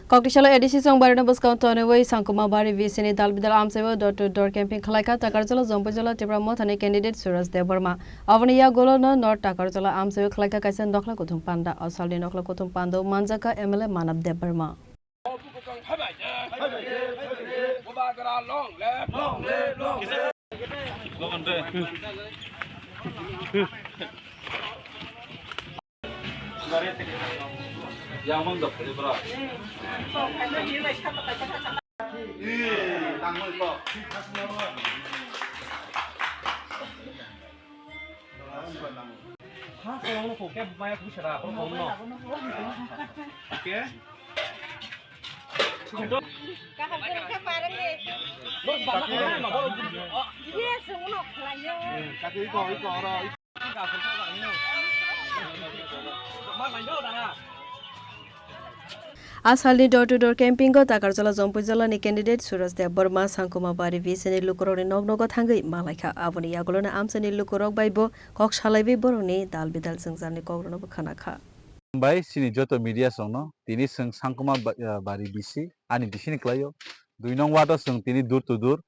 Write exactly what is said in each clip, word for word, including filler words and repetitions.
Koktisalo A D C chongbarino bwskango tonwi Sangkuma Bari V C ni dal bidal amchaiwi door to door camping khlaikha Takarjala Jompuijala Tipra Mothani candidate Suraj Debbarma. Aboni yagulono North Takarjala amchaiwi khlaikha kaisa nokhla kuthum panda. O salni nokhla kuthum pandao manjakha M L A Manav Debbarma. A salni door to door camping o Takarjala Jompuijala ni candidate Suraj Debbarma Sangkuma Bari V C ni lukurokni nok nogo thangwi malaikha. Aboni yagulono amchaini lukurok bai bo kok salaiwi borokni dal bidal jwngjalni kokrokno bo khwnakha. Bai sini joto media songno tini chwng Sangkuma ba-, ah, Bari V C ani V C ni kwlaio. Dui nong ward o chwng tini door to door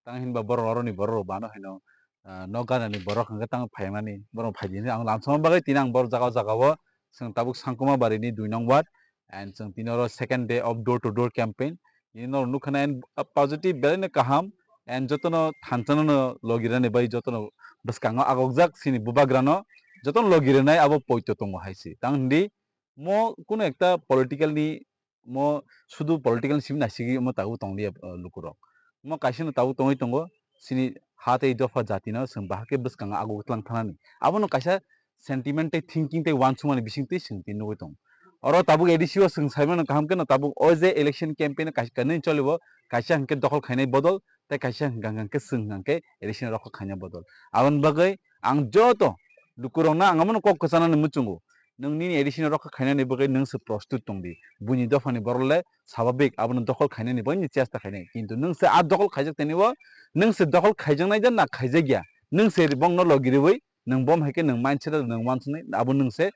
tang hinba borok oroni borok rok bano hino, ah, nok ganani borok hwnkhe tang phaimani borok phaidi hinwi ang lamsama bagwi tini ang borok jaga jaga o chwng tabuk Sangkuma Bari ni dui nong ward and chwng tini oro second day of door to door campaign. Tini norok nukha na and positive belai no kaham and jotono thansa no logi rani bai jotono bwskango agokjak chini bubagra no jotono logi rwnai abo poito tongo hai se tang hindi mo kuno ekta political ni mo sudu political ni simi naisingwi omo tabuk tong liya, uh, lukurok. Omo kaisa no tabuk tongwi tongo, chini ha tei dopha jati no chwng bahai khe bwskango aguk tlang thanani. Abono kaisa sentiment tei thinking tei uansukmani bising twi chwng tini nugwi tongo. Oro tabuk A D C o chwng sai mano kaham khe no tabuk o je election campaign o kaisa kanwi cholibo, kaisa hwnkhe dokhol khainai bodol tei kaisa hwnkha hwnkhe chwng hwnkha khe election rokho khaina bodol. Aboni bagwi ang joto lukurokno ang abono kok kwchanani muchungo. Nwng nini A D C no rokha khainani bagwi nwng se prostut tong di. Buini dophani borok le swababik abono dokhol khainani bagwi ni chesta khainai. Kintu nwng se a dokhol khaijak tani o, nwng se dokhol khaijaknai da na khaijakya. Nwng se bongno logi riwi, nwng bom hai khe nwng mindset o nwng uansuknai, abo nwng se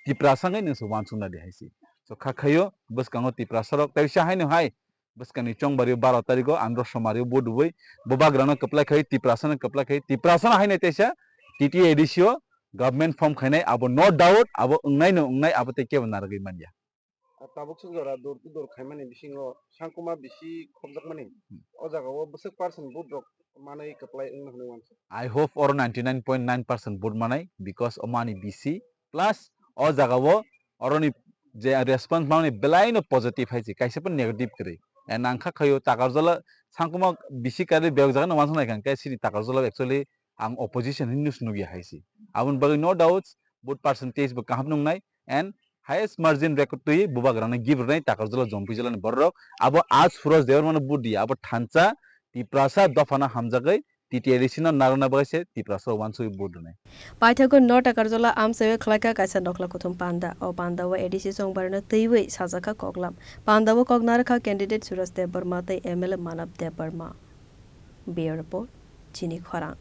Tiprasa wngwi nwng se uansukna di hai se. So kha khaio bwskango Tiprasa rok tei sa haino hai bwskangni chongbari o baro tarikh o andro somari o vote rwui bubagrano kwplai khai, Tiprasano kwplai khai, Tiprasano haino teisa T T A D C o government form khainai, abo no doubt, abo wngnaino wngnai, abo tei kebo narwgwi manya. Tabuk se jora door to door khaimani bisingo Sangkuma bisi khopjakmani. Hmm. O jaga o bwswk percent vote rok manwi kwplai wngna hwnwi uansuk. I hope oro ninety nine point nine percent vote manai, because omo ani bisi plus o jaga o oroni je response mani belai no positive hai se, kaisa pun negative kwrwi. And ang kha khaio Takarjala Sangkuma bisi kwrwi bebak jaga no uansuk nai kha, hwnkhe sini Takarjala actually ang opposition hinwi se nukya hai se. Aboni bagwi no doubt vote percentage bo kaham nungnai and highest margin record twi bubagrano gift rwnai Takarjala Jompuijala ni borok. Abo a Suraj Debbarma no vote diya, abo thansa Tiprasa dophano hamjagwi T T A D C no narwkna bagwi se Tiprasa rok uansugwi vote rwnai. Paithago North Takarjala amchaiwi khlaikha kaisa nokhla kuthum panda. O panda o A D C chongbarino twiwi sajakha koklam. Panda o kok narwkha candidate Suraj Debbarma tei M L A Manav Debbarma. Bureau Report, Chini Khorang.